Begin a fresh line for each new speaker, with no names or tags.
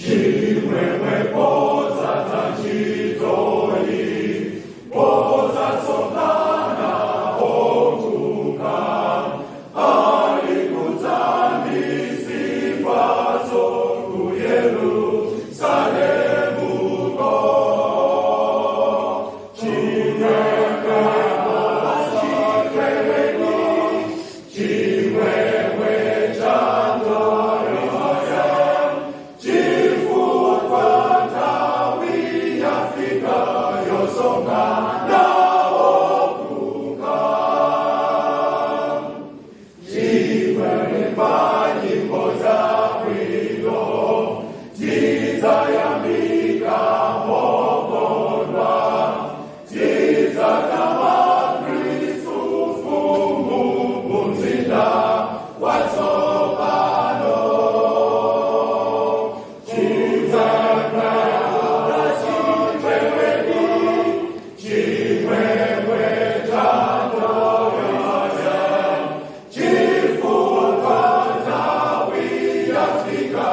Chimwemwe podzatha ntchitoyi, podzasonkhana otuka, ali kudza ndi zipatso ku Yerusalemu ko. Chimwemwe, chimwemwe, chimwemwe cha chifukwa nthawi yafika yosonkhana okuka. Chimwemwe pa nyimbo zabwino, tidzayamika mokondwa, tidzatama Kristu mfumu mumzinda watsopano. Chimwemwe, chimwemwe, chimwemwe cha chifukwa nthawi yafika.